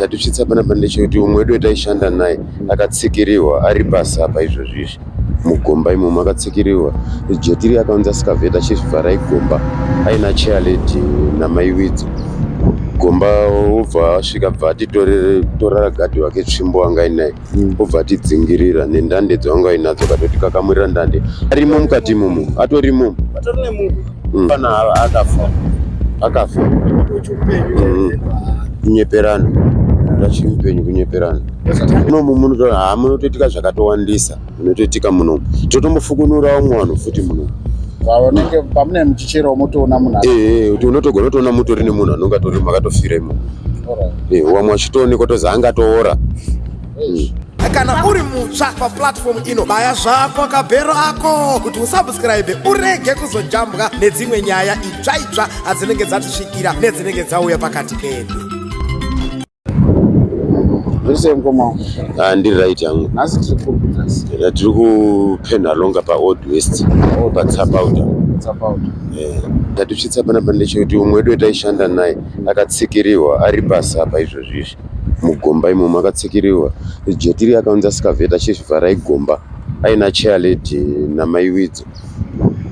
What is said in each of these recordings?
Chatisvitsa panapa ndechekuti umwe wedu wetaishanda naye akatsikiriwa ari pasi apa izvozvi izvi mugomba imomo akatsikiriwa. Jetiri akaunza excavator achivhara igomba aina chairlady namai Widzo. Gomba obva asvika bva atitorera gadhi wake tsvimbo wanga ainaye obva atidzingirira nendande dzawanga ainadzo akatoti kakamurira ndande arimo mukati imomo atorimo. Pana akafa akafa kunyeperana tachiri mupenyu kunyeperana munomu munoto ha munotoitika zvakatowandisa munotoitika munomu totombofukunura umwe vanhu futi munomu Pavanenge pamunenge muchicherawo motoona munhu ee kuti unotogona kutoona mutori nemunhu anonge atori makatofira imomo. Alright. Wamwe achitoonekwa tozi angatoora. Kana uri mutsva paplatform ino, baya zvako kabhero ako kuti usubscribe urege kuzojambwa nedzimwe nyaya itsva itsva adzinenge dzatisvikira nedzinenge dzauya pakati pedu. Zviri mukoma wangu? Ah, ndiri right yangu. Nhasi tiri kupi nhasi? Tiri kuPenhalonga paOld West paTsapauta. Tsapauta. Chatisvitsa panapa ndechekuti umwe wedu wetaishanda naye akatsikiriwa ari pasi apa izvozvi izvi mugomba imomo akatsikiriwa. Jetiri akaunza excavator achivhara igomba aina chairlady namai Widzo.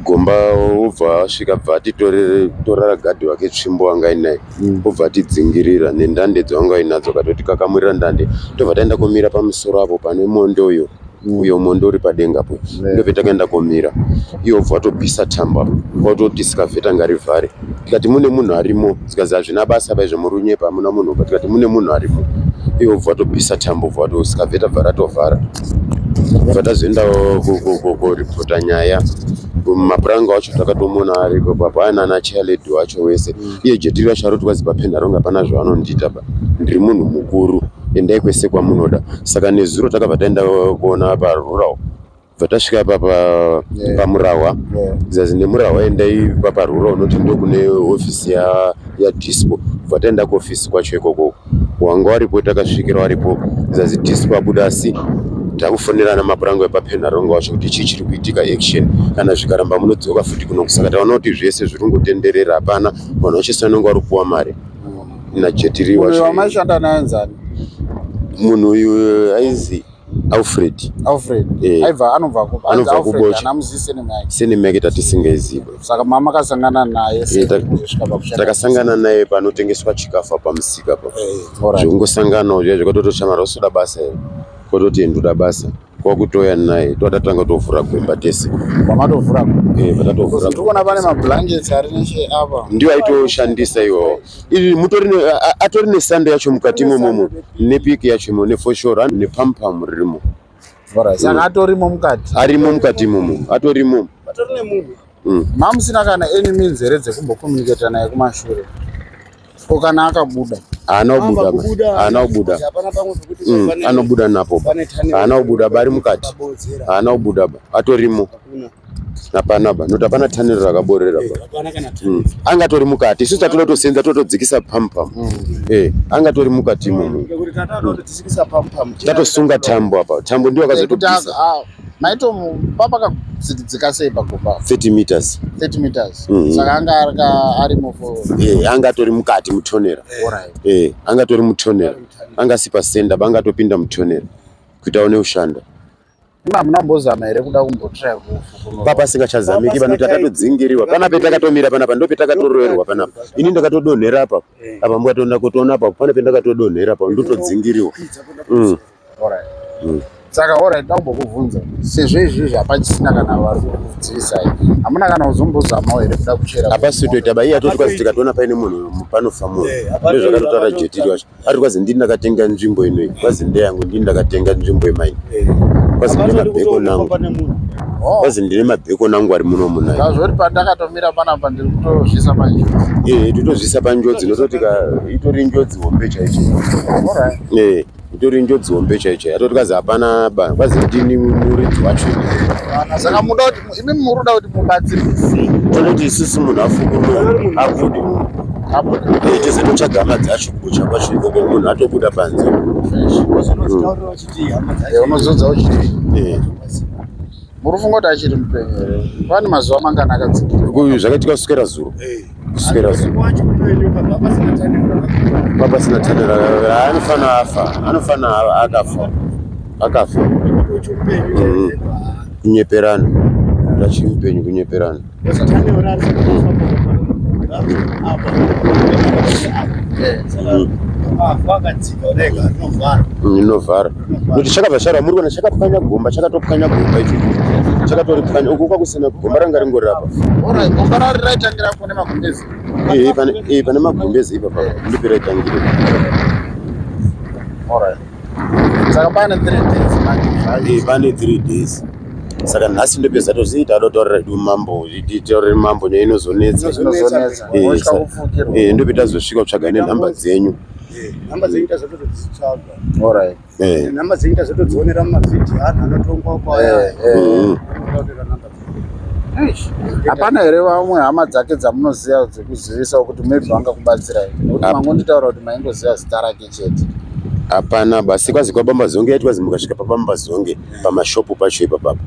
Gomba obva asvika bva atitorera gadhi wake tsvimbo wanga ainaye obva atidzingirira nendande dzawanga ainadzo akatoti kakamurira ndande tobva taenda komira pamusoro apo pane mondo uyo uyo mondo uri padenga apo ndobva takaenda komira iye obva atobvisa tambo apo kwatoti excavator ngarivhare tikati mune munhu arimo zvikanzi hazvina basa paizvo muri kunyepa hamuna munhu pa tikati mune munhu arimo iye obva atobvisa tambo obva ato excavator bva ratovhara bva tazoenda koripota nyaya mapuranga wacho takatomuona aripo papo aina ana chairlady wacho wese iye jetiri wacho aroti kwazi paPenhalonga hapana zvavanondiita pa ndiri munhu mukuru endai kwese kwamunoda. Saka nezuro takabva taenda kuona parural bva tasvika papa pamurahwa zazi nemurahwa endai paparural unoti ndokune hofisi yadisco bva taenda kuofisi kwacho ikoko wanga waripo takasvikira waripo zazi disco abuda asi takufonerana mapuranga epaPenhalonga wacho kuti chii chiri kuitika action kana zvikaramba munodzoka futi kuno. Saka taona kuti zvese zviri kungotenderera hapana vanhu vacho vanenge vari kupuwa mari najetiri Uyu wacho. wamaishanda naye nzani? Munhu uyu aizi Alfred. Alfred. Aibva anobva ku Anobva Alfred kuBocha. Ana muzivi surname yake. Surname yake tatisingaizivi. Saka mama akasangana naye kusvika pakushanda. Takasangana naye panotengeswa chikafu pamusika pa. Alright. Zvekungosanganawo zviya zvakatotoshamara usoda basa here kototi ndoda basa kwakutoya naye totatanga tovhura gwemba tese. Pamatovhura. Patatovhura. Ndiri kuona pane mablankets ari neche apa. Ndiwo aitoshandisa iwawo. Iri mutori atori nesando yacho mukati imomomo nepiki yacho imo nefoshoro nepampam ririmo. Alright. Saka atorimo mukati. Arimo mukati imomo atorimo. Mamusina kana any means here dzekumbocommunicata naye kumashure? Ko kana akabuda? Haana kubuda ba. Haana kubuda. Anobuda napo ba. Haana kubuda ba ari mukati. Haana kubuda ba. Atorimo. Hapana ba. Nokuti hapana tanero rakaborera ba. Angatori mukati. Isusu tatoda kutosenza totodzikisa pampam. Angatori mukati imomo. Tatosunga tambo apa. Tambo ndiyo akazotobvisa. Maito papakadzidzika sei pagomba? 30 meters. 30 meters. Saka anga arimo for Anga atori mukati mutonera. Alright. Anga atori mutonera. Anga sipa senda banga atopinda mutonera. Kuita one ushanda. Ima hamuna kumbozama here kuda kumbotry kufukunura? Papa asingachazamiki vanoti akatodzingiriwa. Panapa takatomira panapa ndope takatoroerwa panapa. Ini ndakatodonhera apa. Apa mukatoenda kutoona apa pane pendakatodonhera apa ndotodzingiriwa. Alright. Saka alright ndakumbokubvunza sezvo izvizvi hapachisina kana vari kukudzivisai hamuna kana kuzombozamawo here kuda kuchera? Hapasi kutoita ba iye atoti kwazi tikatoona paine munhu panofa munhu ndozvakatotaura jetiri wacho ari kwazi ndini ndakatenga nzvimbo inoyi kwazi ndeyangu ndini ndakatenga nzvimbo yemaini kwazi ndine mabhekoni angu kwazi ndine mabhekoni angu ari muno munayi. Zvazvori pandakatomira panapa ndiri kutozvisa panjodzi. Totozvisa panjodzi nototi itori njodzi hombe chaicho. Alright. Itori njodzi hombe chaicho atoti kwazi hapana ba kwazi ndini muridzi wacho. Saka muda kuti imi muri kuda kuti mubatsirwe sei? Tototi isusu munhu afukunure abude. Abude. Tese totsvaga hama dzacho kubocha kwacho ikoko munhu atobuda panze. Unozodza uchiti. Muri kufunga kuti achiri mupenyu here? Pane mazuva mangani akadzikira? Zvakaitika kuswera zuro. Kuswera papasina tanero anofana afa, anofana akafa, akafa. Kunyeperana tachimupenyu, kunyeperana. Inovhara kuti chakabva chara muri kuona chakapwanya gomba, chakatopwanya gomba icho, chakatoripwanya uku kwakusina gomba ranga ringori apa. Gomba rari raitangira kune magumbezi. Eh, pane magumbezi ipapa ndipo raitangira. Alright. Saka pane 3 days manje. Eh, pane 3 days. Saka nhasi ndopedza toziita adotaurira hedu mambo, titaurire mambo nyaya inozonetsa. Inozonetsa. Eh, Wotya kupfukirwa. Eh, ndope tazosvika kutsvaga nenhamba dzenyu. Nhamba dzenyu tazotodzitsvaga. Alright. Eh. Nhamba dzenyu tazotodzionera mumavhidhiyo anhu anotongwa kwaya. Taonera nhamba dzenyu. Hapana here vamwe hama dzake dzamunoziva dzekuzivisawo kuti maybe vangakubatsirai? Nekuti mangonditaura kuti maingoziva zita rake chete. Hapana basi, kwazi kwaBamba Zonge yaiti kwazi mukasvika paBamba Zonge pamashopu pacho ipapapo,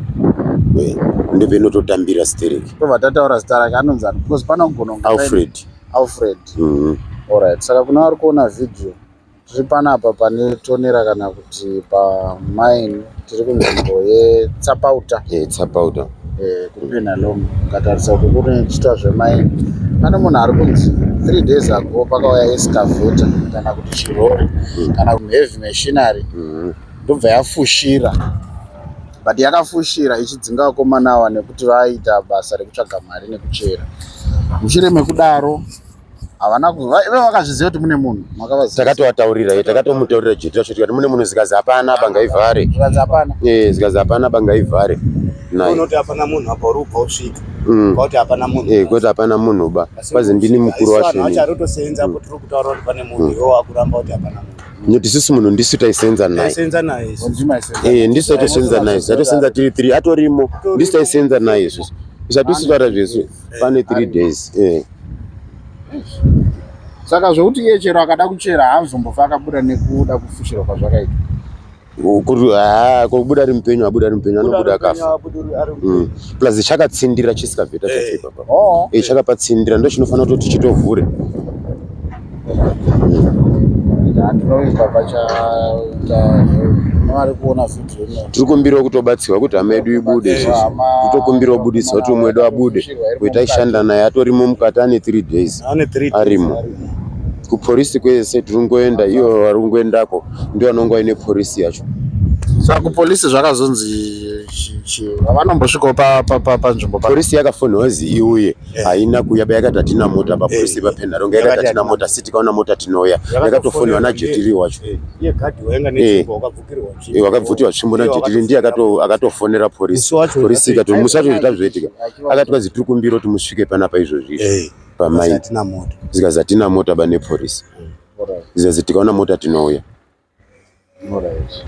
ndipo inototambira stereki. Tobva tataura zita rake anonzi ani? Because panogona kunge paine- Alfred. Alfred. Alright. Saka kuna vari kuona vhidhiyo, tiri panapa pane tonera kana kuti pamaini, tiri kunzvimbo yeTsapauta. Eh, Tsapauta. KuPenhalonga. Ukatarisa uku kune chiitwa zvemaini. Pane munhu ari kunzi 3 days ago pakauya excavator kana kuti chirori kana kuti heavy machinery, ndobva yafushira, but yakafushira ichidzinga vakomana ava nekuti vaiita basa rekutsvaga mari nekuchera. Mushure mekudaro havana ivo vakazviziva kuti mune munhu makavaziva. Takatovataurira, takatomutaurira jeti racho tikati mune munhu, zikazi hapana, bangaivhare. Zvikanzi hapana. Eh, zikazi hapana, bangaivhare. Naye. Unoti hapana munhu apa, uri kubva usvika. Kwauti hapana munhu. Eh, kwoti hapana munhu ba. Kwazi ndini mukuru wacho. Vanhu inini. vacho aritosenza apo, tiri kutaura kuti pane munhu, iwo wakuramba kuti hapana munhu. Nekuti isusu munhu ndisu taisenza naye. Taisenza naye isu. Eh, ndisu taitosenza naye, taitosenza tiri 3 atorimo, ndisu taisenza naye isusu. Isatusi taura zvesu pane 3 days. Eh. Saka zvokuti iye chero akada kuchera haazombofa akabuda nekuda kufushirwa kwazvakaita. Kuti ah, kubuda ari mupenyu, abuda ari mupenyu, anobuda akafa. Plus chakatsindira chisikavheta chacho ipapa. Oh. Eh, chakapatsindira ndo chinofanira kutoti chitovhure. Ndinovimba pachaita nevari kuona vhidhiyo ino. Tiri kumbirawo kutobatsirwa kuti hama yedu ibude isusu. Totokumbirawo kubudiswa kuti umwe wedu abude. Kuti taishanda naye atorimo mukati ane 3 days. Ane 3 days. Arimo. Kuporisi kwese tiri kungoenda, ivo vari kungoendako ndio vanonga vaine porisi yacho. Saka kupolisi zvakazonzi vanombosvikawo panzvimbo Polisi yakafonherwa zi iuye, haina kuuya ba, yakati hatina mota papolisi paPenhalonga, yakati hatina mota, asi tikaona mota tinouya. Yakatofonherwa naJetiri wacho. Iye gadhi wainga netsvimbo, wakabvukirwa tsvimbo. Eh, wakabvutiwa tsvimbo naJetiri, ndiye akatofonera polisi. Musi wacho Polisi ikati musi wacho zvitazvoitika, akati kwazi tiri kumbira kuti musvike panapa izvozvi izvi pamaini, hatina mota. Zikazi hatina mota ba nepolisi, zikazi tikaona mota tinouya. Alright.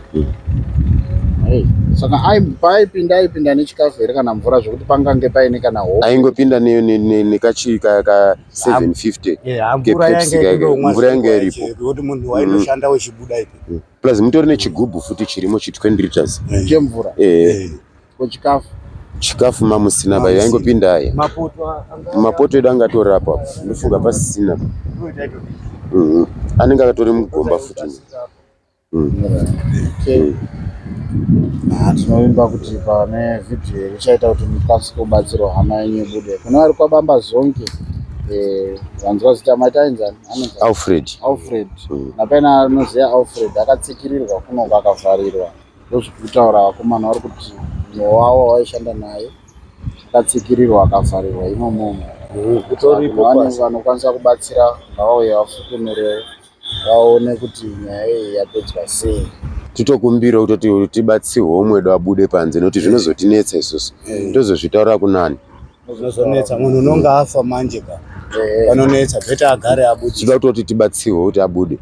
Hey, saka paaipinda aipinda nechikafu here kana mvura zvekuti pangange paine kana hope? Aingopinda nekachi ka 750 Mvura kePepsi yanga kake. irindomwa. Mvura yanga iripo. Kuti munhu wainoshanda wechibuda ipi. Plus mutori nechigubhu futi chirimo chi 20 liters. Chemvura? Eh. Ko chikafu? Chikafu mamusina ba. Mamusina. Yaingopinda aya. Mapoto anga Mapoto edu anga atori apo apo, ndofunga pasisina. Anenge akatori mugomba futi. Okay. Ah, tinovimba kuti pane vhidhiyo ichaita kuti mukwanise kubatsirwa hama yenyu ibude. Kune vari kwaBamba Zonke, vanzwa zita maita ainzani? Anonzi Alfred. Alfred. Napaine anoziva Alfred akatsikirirwa kunoko akavharirwa. Ndozviri kutaura vakomana, vari kuti mumwe wavo waishanda naye akatsikirirwa akavharirwa imomo. Kutoripo. Vane vanokwanisa kubatsira ngavauye vafukunurewo vaone kuti nyaya iyi yapedzwa sei. Titokumbira kutoti tibatsirwe umwe wedu abude panze, nekuti zvinozotinetsa isusu, tozozvitaura kunani? Zvinozonetsa, munhu unonga afa manje ka, panonetsa, better agare abudisa. Tinoda kutoti tibatsirwe kuti abude.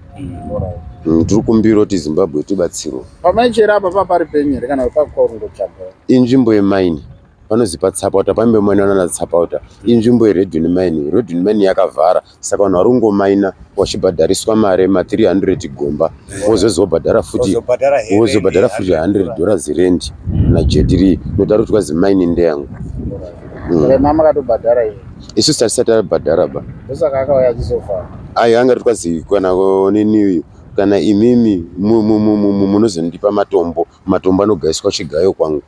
Tiri kumbira kuti Zimbabwe tibatsirwe. Pamaichera apa papari penyu here kana kuti pakwaurungotsvaga? Inzvimbo yemaini, panozi paTsapauta, pambe maini vanana Tsapauta. Inzvimbo yeRedwin Mine. Redwin Mine yakavhara, saka vanhu vari kungomaina wachibhadhariswa mari ma300 gomba, wozozobhadhara futi. Wozobhadhara here? Wozobhadhara futi $100 rent najetiri, notaura kuti kwazi maini ndeyangu. Saka imi makatobhadhara izvo? Isusu tatisati tabhadhara ba. Ndosaka akauya achizovhara. Ayo anga twazi kana neniyo kana imimi munozondipa matombo, matombo anogaiswa chigayo kwangu.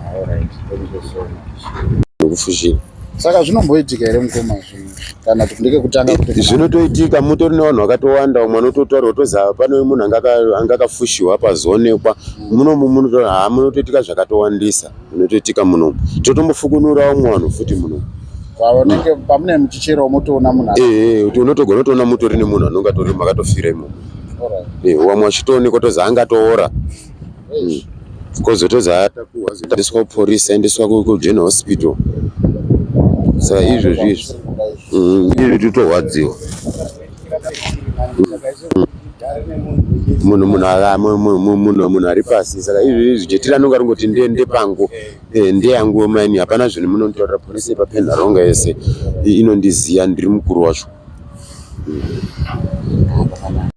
Alright, thank you so much. Nekufushira. Saka zvinomboitika here mukoma zvinhu kana kuti ndekekutanga kuti Zvinotoitika, mutori nevanhu vakatowanda, umwe anototaura kutozi apa pane munhu anga akafushiwa pazoonekwa munomu munoto munotoitika zvakatowandisa zvinotoitika munomu. Totombofukunura vamwe vanhu futi munomu. Pavanenge pamunenge muchicherawo motoona munhu Ehe, kuti unotogona kutoona mutori nemunhu anonge atori makatofira imomo. Alright. Vamwe vachitoonekwa tozi angatoora. Kozotozi atakurwa azoendeswa kuporisa aendeswa kuGeneral Hospital. Saka izvozvi izvi izvi totorwadziwa. Munhu munhu munhu munhu ari pasi saka izvi izvi jetiri anonge aringoti ndepangu ndeyangu maini hapana zvinhu munonditaurira porisi yepaPenharonga yese inondiziva ndiri mukuru wacho.